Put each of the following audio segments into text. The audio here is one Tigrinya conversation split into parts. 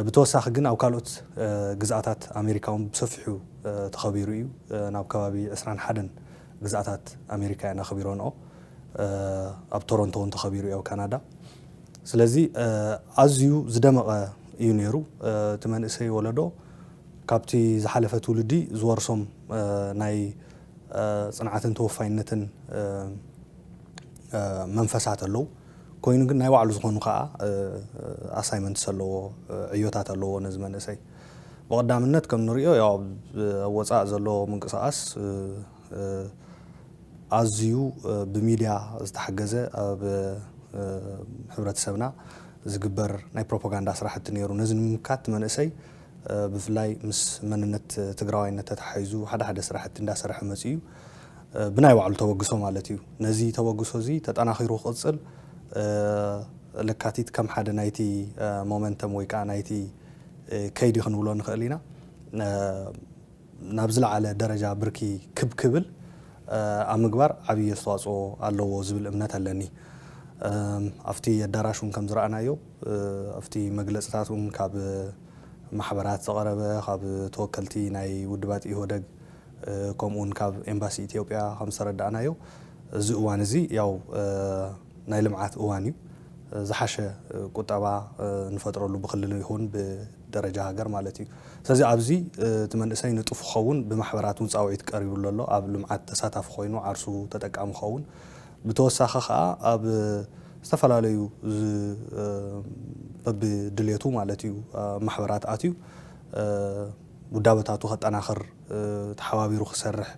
ብተወሳኺ ግን ኣብ ካልኦት ግዝኣታት ኣሜሪካ እውን ብሰፊሑ ተኸቢሩ እዩ። ናብ ከባቢ ዕስራን ሓደን ግዝኣታት ኣሜሪካ እየን ኣኽቢሮንኦ። ኣብ ቶሮንቶ እውን ተኸቢሩ እዩ ኣብ ካናዳ። ስለዚ ኣዝዩ ዝደመቐ እዩ ነይሩ። እቲ መንእሰይ ወለዶ ካብቲ ዝሓለፈ ትውልዲ ዝወርሶም ናይ ፅንዓትን ተወፋይነትን መንፈሳት ኣለዉ። ኮይኑ ግን ናይ ባዕሉ ዝኾኑ ከዓ ኣሳይመንትስ ኣለዎ፣ ዕዮታት ኣለዎ ነዚ መንእሰይ። ብቐዳምነት ከም ንሪኦ ያው ኣብ ወፃእ ዘሎ ምንቅስቃስ ኣዝዩ ብሚድያ ዝተሓገዘ ኣብ ሕብረተሰብና ዝግበር ናይ ፕሮፓጋንዳ ስራሕቲ ነይሩ። ነዚ ንምምካት መንእሰይ ብፍላይ ምስ መንነት ትግራዋይነት ተተሓሒዙ ሓደ ሓደ ስራሕቲ እንዳሰርሐ መፂኡ እዩ። ብናይ ባዕሉ ተበግሶ ማለት እዩ። ነዚ ተበግሶ እዚ ተጠናኺሩ ክቕፅል ለካቲት ከም ሓደ ናይቲ ሞመንተም ወይ ከዓ ናይቲ ከይዲ ክንብሎ ንኽእል ኢና። ናብ ዝለዓለ ደረጃ ብርኪ ክብ ክብል ኣብ ምግባር ዓብዪ ኣስተዋፅኦ ኣለዎ ዝብል እምነት ኣለኒ። ኣብቲ ኣዳራሽ እውን ከም ዝረኣናዮ ኣብቲ መግለፅታት እውን ካብ ማሕበራት ዝቐረበ፣ ካብ ተወከልቲ ናይ ውድባት ኢህወደግ ከምኡውን ካብ ኤምባሲ ኢትዮጵያ ከም ዝተረዳእናዮ እዚ እዋን እዚ ያው ናይ ልምዓት እዋን እዩ። ዝሓሸ ቁጠባ ንፈጥረሉ ብክልል ይኹን ብደረጃ ሃገር ማለት እዩ። ስለዚ ኣብዚ እቲ መንእሰይ ንጡፍ ክኸውን ብማሕበራት እውን ፃውዒት ቀሪቡሉ ኣሎ። ኣብ ልምዓት ተሳታፊ ኮይኑ ዓርሱ ተጠቃሚ ክኸውን ብተወሳኺ ከዓ ኣብ ዝተፈላለዩ በብድሌቱ ማለት እዩ ማሕበራት ኣትዩ ውዳበታቱ ከጠናኽር ተሓባቢሩ ክሰርሕ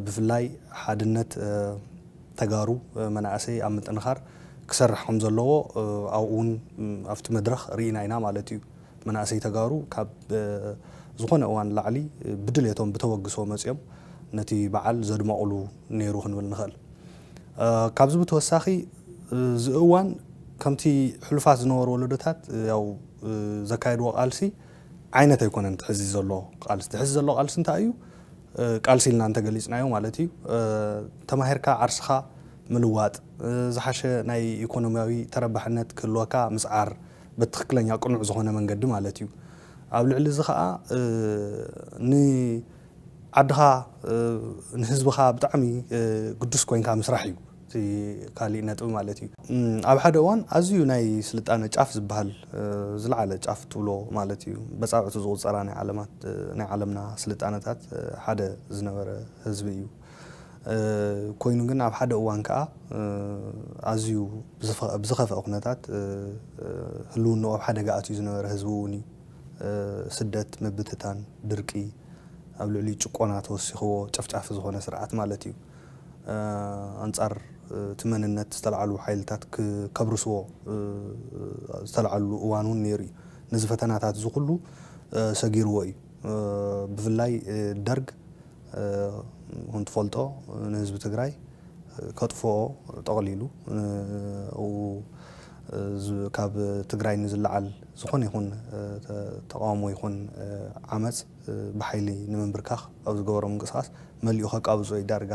ብፍላይ ሓድነት ተጋሩ መናእሰይ ኣብ ምጥንኻር ክሰርሕ ከም ዘለዎ ኣብኡ እውን ኣብቲ መድረኽ ርኢና ኢና ማለት እዩ። መናእሰይ ተጋሩ ካብ ዝኾነ እዋን ላዕሊ ብድሌቶም ብተበግሶ መፅኦም ነቲ በዓል ዘድመቑሉ ነይሩ ክንብል ንኽእል። ካብዚ ብተወሳኺ እዚ እዋን ከምቲ ሕሉፋት ዝነበሩ ወለዶታት ያው ዘካየድዎ ቃልሲ ዓይነት ኣይኮነን ትሕዚ ዘሎ ቃልሲ። ትሕዚ ዘሎ ቃልሲ እንታይ እዩ? ቃልሲ ኢልና እንተገሊፅናዮ ማለት እዩ። ተማሂርካ ዓርስኻ ምልዋጥ፣ ዝሓሸ ናይ ኢኮኖሚያዊ ተረባሕነት ክህልወካ ምስዓር፣ በትኽክለኛ ቅኑዕ ዝኾነ መንገዲ ማለት እዩ። ኣብ ልዕሊ እዚ ከዓ ንዓድኻ ንህዝብኻ ብጣዕሚ ግዱስ ኮይንካ ምስራሕ እዩ እቲ ካሊእ ነጥቢ ማለት እዩ። ኣብ ሓደ እዋን ኣዝዩ ናይ ስልጣነ ጫፍ ዝበሃል ዝለዓለ ጫፍ ትብሎ ማለት እዩ። በፃብዕቱ ዝቑፀራ ናይ ዓለማት ናይ ዓለምና ስልጣነታት ሓደ ዝነበረ ህዝቢ እዩ። ኮይኑ ግን ኣብ ሓደ እዋን ከዓ ኣዝዩ ብዝኸፍአ ኩነታት ህልውንኡ ኣብ ሓደጋ ኣትዩ ዝነበረ ህዝቢ እውን እዩ። ስደት፣ ምብትታን፣ ድርቂ፣ ኣብ ልዕሊ ጭቆና ተወሲኽዎ ጨፍጫፊ ዝኾነ ስርዓት ማለት እዩ። ኣንጻር እቲ መንነት ዝተልዓሉ ሓይልታት ከብርስዎ ዝተልዓሉ እዋን እውን ነይሩ እዩ። ነዚ ፈተናታት እዚ ኩሉ ሰጊርዎ እዩ። ብፍላይ ደርግ ከም ትፈልጦ ንህዝቢ ትግራይ ከጥፍኦ ጠቕሊሉ ካብ ትግራይ ንዝለዓል ዝኾነ ይኹን ተቃውሞ ይኹን ዓመፅ ብሓይሊ ንምንብርካኽ ኣብ ዝገበሮ ምንቅስቃስ መሊኡ ከቃብጾ እዩ ዳርጋ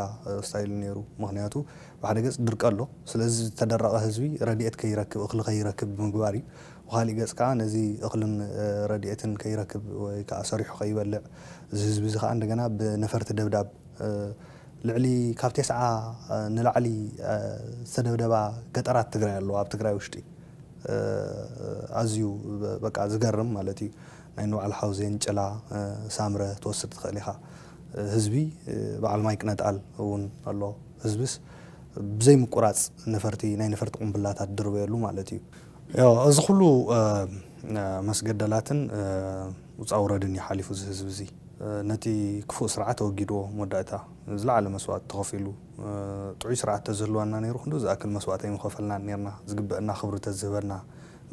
ስታይሉ ነይሩ። ምክንያቱ ብሓደ ገፅ ድርቂ ኣሎ። ስለዚ ዝተደረቐ ህዝቢ ረድኤት ከይረክብ እኽሊ ከይረክብ ብምግባር እዩ። ብካሊእ ገፅ ከዓ ነዚ እኽልን ረድኤትን ከይረክብ ወይ ከዓ ሰሪሑ ከይበልዕ እዚ ህዝቢ እዚ ከዓ እንደገና ብነፈርቲ ደብዳብ ልዕሊ ካብ ቴስዓ ንላዕሊ ዝተደብደባ ገጠራት ትግራይ ኣለዋ ኣብ ትግራይ ውሽጢ። ኣዝዩ በቃ ዝገርም ማለት እዩ። ናይ ንባዕል ሓውዜን፣ ጭላ፣ ሳምረ ትወስድ ትኽእል ኢኻ። ህዝቢ በዓል ማይ ቅነጣል እውን ኣሎ። ህዝብስ ብዘይ ምቁራፅ ነፈርቲ ናይ ነፈርቲ ቁምብላታት ድርበየሉ ማለት እዩ። ያው እዚ ኩሉ መስገደላትን ውፃ ውረድን እዩ ሓሊፉ እዚ ህዝቢ እዚ። ነቲ ክፉእ ስርዓት ኣወጊድዎ መወዳእታ ዝለዓለ መስዋእቲ ተኸፊሉ። ጥዑይ ስርዓት ተዝህልወና ነይሩ ክንዱ ዝኣክል መስዋእቲ ኣይምኸፈልናን ነርና። ዝግበአና ክብሪ ተዝህበና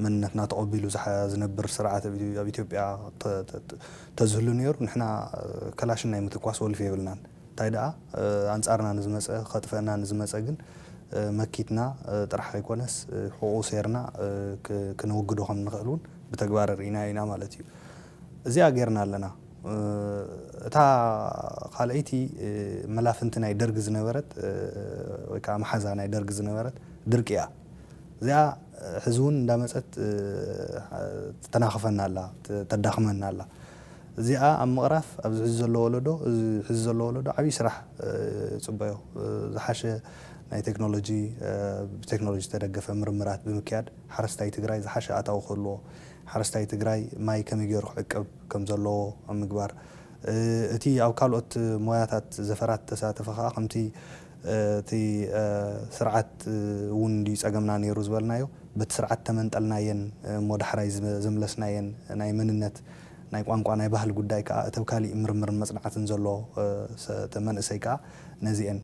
መንነትና ተቐቢሉ ዝሓ- ዝነብር ስርዓት ኣብ ኢትዮ- ኣብ ኢትዮጵያ ተ- ተ- ተ- ተዝህሉ ነይሩ ንሕና ከላሽን ናይ ምትኳስ ወልፊ የብልናን። እንታይ ደኣ ኣንጻርና ንዝመጸ ከጥፈአና ንዝመጸ ግን መኪትና ጥራሕ ኣይኮነስ ሕቑኡ ሴርና ክነወግዶ ከም ንኽእል እውን ብተግባር ርኢና ኢና ማለት እዩ። እዚኣ ጌርና ኣለና። እታ ካልኣይቲ መላፍንቲ ናይ ደርጊ ዝነበረት ወይ ከዓ መሓዛ ናይ ደርጊ ዝነበረት ድርቂ እያ። እዚኣ ሕዚ እውን እንዳመፀት ተናኽፈና ኣላ፣ ተዳኽመና ኣላ። እዚኣ ኣብ ምቕራፍ ኣብዚ ሕዚ ዘሎ ወለዶ፣ እዚ ሕዚ ዘሎ ወለዶ ዓብዪ ስራሕ ይፅበዮ። ዝሓሸ ናይ ቴክኖሎጂ፣ ብቴክኖሎጂ ዝተደገፈ ምርምራት ብምክያድ ሓረስታይ ትግራይ ዝሓሸ ኣታዊ ክህልዎ፣ ሓረስታይ ትግራይ ማይ ከመይ ገይሩ ክዕቅብ ከም ዘለዎ ኣብ ምግባር፣ እቲ ኣብ ካልኦት ሞያታት ዘፈራት ተሳተፈ ከዓ ከምቲ እቲ ስርዓት እውን ድዩ ፀገምና ነይሩ ዝበልናዮ፣ በቲ ስርዓት ተመንጠልናየን እሞ ዳሕራይ ዝመ- ዘምለስናየን ናይ መንነት፣ ናይ ቋንቋ፣ ናይ ባህሊ ጉዳይ ከዓ እቲ ኣብ ካሊእ ምርምርን መፅናዕትን ዘሎ መንእሰይ ከዓ ነዚአን